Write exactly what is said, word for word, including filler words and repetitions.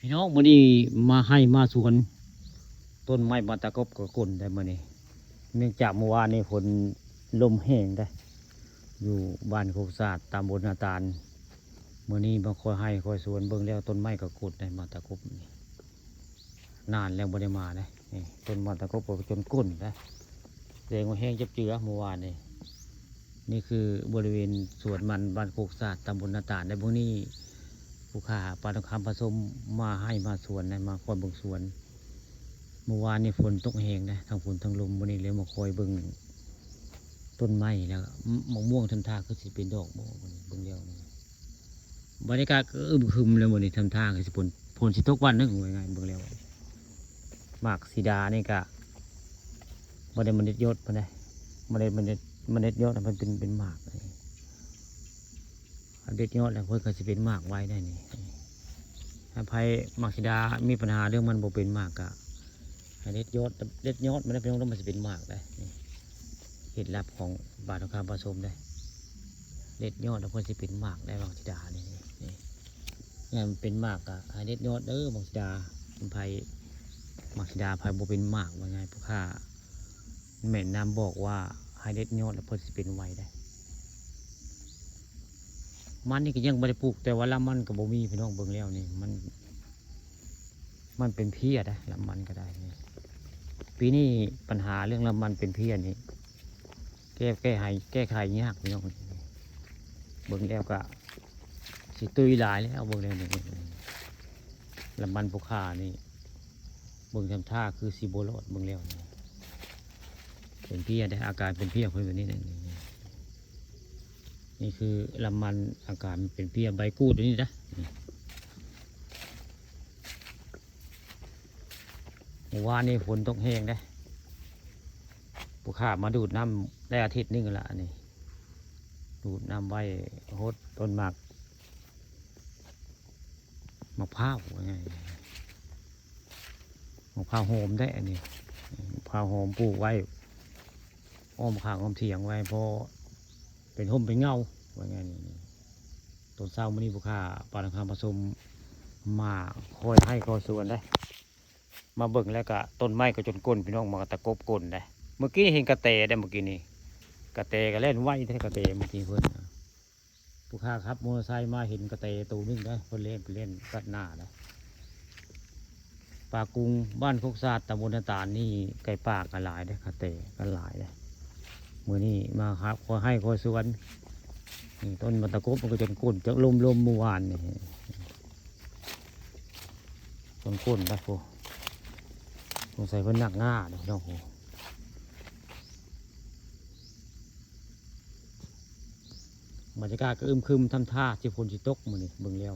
พี่น้อง มื้อนี้มาไฮ่มาสวน ต้นไม้บ้านตะกบก็ก้นได้มื้อนี้ เนื่องจากเมื่อวานนี้ฝนลมแฮงได้ อยู่บ้านโคกสะอาด ตำบลนาตาล มื้อนี้มาคอยไฮ่คอยสวน เบิ่งแล้วต้นไม้ก็ก้นได้ บ้านตะกบนี่ นานแล้วบ่ได้มาได้ นี่ต้นบ้านตะกบก็จนก้นได้ แสดงว่าแฮงจับเจือเมื่อวานนี้ นี่คือบริเวณสวนมันบ้านโคกสะอาด ตำบลนาตาล ในเบิ่งนี้ ผู้ข้าปลาทองคำผสมมาไฮ่มาสวนนะ มาคอยเบิ่งสวน เมื่อวานนี้ฝนตกแฮงนะ ทั้งฝนทั้งลม มื้อนี้เลยมาคอยเบิ่งต้นไม้แล้ว ม- มะม่วงทำท่าคือสิเป็นดอกบ่ เบิ่งแล้วนี่ บรรยากาศก็อึมครึมเลยมื้อนี้ ทำท่าคือสิฝน ฝนสิตกวันหนึ่ง ว่าง่ายเบิ่งแล้ว หมากสีดานี่ก็บ่ได้เมล็ดยอดปานใด เมล็ด เมล็ด เมล็ดยอดมันเป็น เป็นหมากเลย อันเด็ดยอดแล้วเพิ่นก็สิเป็นหมากไว้ได้นี่ ถ้าไผหมากสีดามีปัญหาเรื่องมันบ่เป็นหมากก็ให้เด็ดยอด เด็ดยอดมันได้ พี่น้อง แล้วมันสิเป็นหมากได้นี่ เคล็ดลับของปลาทองคำผสมได้ เด็ดยอดแล้วเพิ่นสิเป็นหมากได้ หมากสีดานี่ นี่ นี่ เนี่ยมันเป็นหมากก็ให้เด็ดยอดเด้อ หมากสีดา เป็นไผ หมากสีดาไผบ่เป็นหมาก ว่าง่าย ผู้ข้าแม่นนำบอกว่าให้เด็ดยอดแล้วเพิ่นสิเป็นไวได้ มันนี่ก็ยังบ่ได้ปลูก แต่ว่าลำมันก็บ่มี พี่น้อง เบิ่งแล้วนี่ มัน มันเป็นเพี้ยได้ ลำมันก็ได้นี่ ปีนี้ปัญหาเรื่องลำมันเป็นเพี้ยนี่ แก้ แก้ไข แก้ไขยาก พี่น้อง เบิ่งแล้วก็สิตุยหลายแล้ว เบิ่งแล้วนี่ ลำมันผู้ข้านี่ เบิ่งทำท่าคือสิบ่รอด เบิ่งแล้วนี่ เป็นเพี้ยได้ อาการเป็นเพี้ยเพิ่นแบบนี้นี่ นี่ นี่คือลำมัน อาการเป็นเพี้ย ใบกูดตัวนี้นะ นี่ เมื่อวานนี้ฝนตกแฮงเด้ ผู้ข้ามาดูดน้ำได้อาทิตย์หนึ่งละ อันนี้ ดูดน้ำไว้ฮดต้นหมาก มะพร้าวว่าไง มะพร้าวหอมได้อันนี้ มะพร้าวหอมปลูกไว้ อ้อมข้างอ้อมเถียงไว้ เพราะเป็นร่มเป็นเงา ว่าไงนี่ ตอนเช้ามื้อนี้ผู้ข้าปลาทองคำผสมมาคอยไฮ่คอยสวนได้ มาเบิ่งแล้วก็ต้นไม้ก็จนก้น พี่น้อง หมากตะกบก้นได้ เมื่อกี้เห็นกระแตได้ เมื่อกี้นี่ กระแตก็แล่นไวแท้ กระแตเมื่อกี้เพิ่น ผู้ข้าขับมอเตอร์ไซค์มาเห็นกระแตตัวหนึ่งได้ เพิ่นเล่นไปเล่นตัดหน้านะ ป่ากุง บ้านโคกสะอาด ตำบลนาตาลนี่ ไก่ป่าก็หลายเด้ กระแตก็หลายเด้ มื้อนี้มาครับ คอยไฮ่คอยสวน นี่ต้นหมากตะกบมันก็จนก้น จากลมๆเมื่อวานนี่ จนก้นได้ โอ้ สงสัยเพิ่นหนักหน้าเด้อ พี่น้อง โอ้ บรรยากาศก็อึมครึมทำท่าสิฝนสิตกมื้อนี้ เบิ่งแล้ว